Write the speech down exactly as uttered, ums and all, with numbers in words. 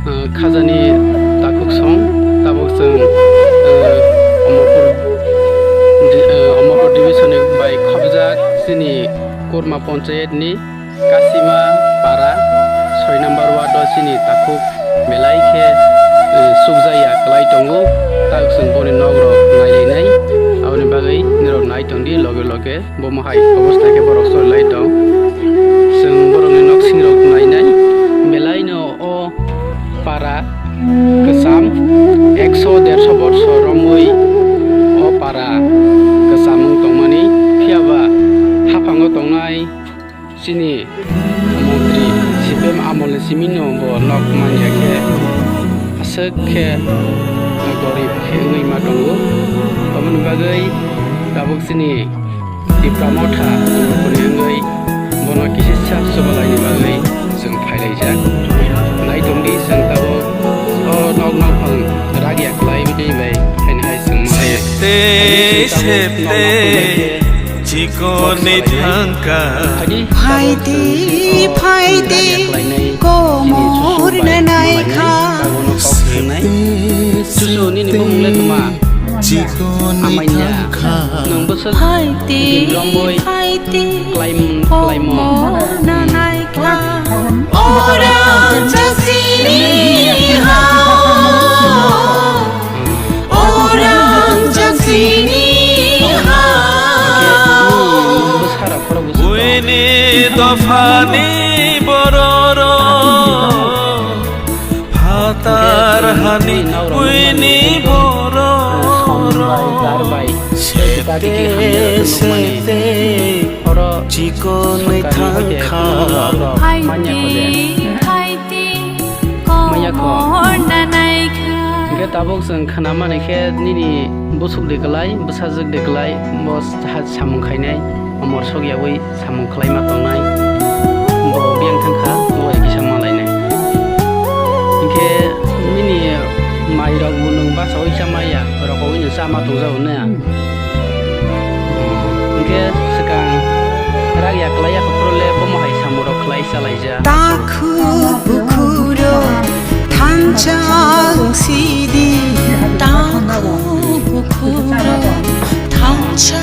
Khajani takhuk song, tabuk chwng, eh, Omorpur di-, eh, Omorpur division ni bai khobjak chini Kurma Panchayat ni Kasima Para soi number ward o chini takhuk belai khe, eh, sukjaya kwlai tongo, tabuk chwng boni nok rok nailainai, aboni bagwi norok nai tongdi loge loge. Bomo hai obostha khe borok choli lai tong. Chwng borokni nok singrok nainai. Belaino o para kwcham ekso dersho borsor romwi o para kwcham wng tongmani. Phiyaba haphango tongnai chini montri C P M amolni simino bo nok manya khe aswk khe gorib khe wngwi ma tongo. Aboni bagwi tabuk chini Tipra Motha Umorpurni wngwi bono kisa sak chubalaini bagwi chwng phailaijak. Nai tongdi chwng tabuk o nok nokphang ragya khlai bini bai haini hai chwng ma. Septe, septe, chikoni thangkha. Phaidi, phaidi, komor na naikha. Susu nini bumung le tuma. Amainya, nwng bwswk Phaidi, dim romwi phaidi, klaim-, klaimo. Komor na naikha. Orang jasini ha. Orang jasini ha. Bwsarok khoro bwswk tong. Buini dophani bororok. Phatar hani buini borok. Septe, septe, chikon thangkha. Phaidi, phaidi, komor na naikha. Hingke tabuk chwng khna mani khe nini bwswk de kwlai, bwsajwk de kwlai, bo samung khainai, omor sok yaui samung khlaima tongnai, bo biyang thangkha, bo bai kisa malainai. Hinkhe nini mairok bo nwng bachaui chamaya, rokoui no chama tongjago na. Hinkhe swkang rak ya kwlai ya khe phuru le bomo hai samung rok khlai chalaijak. Takhuk bukhuro thansa sidi, takhuk bukhuro thansa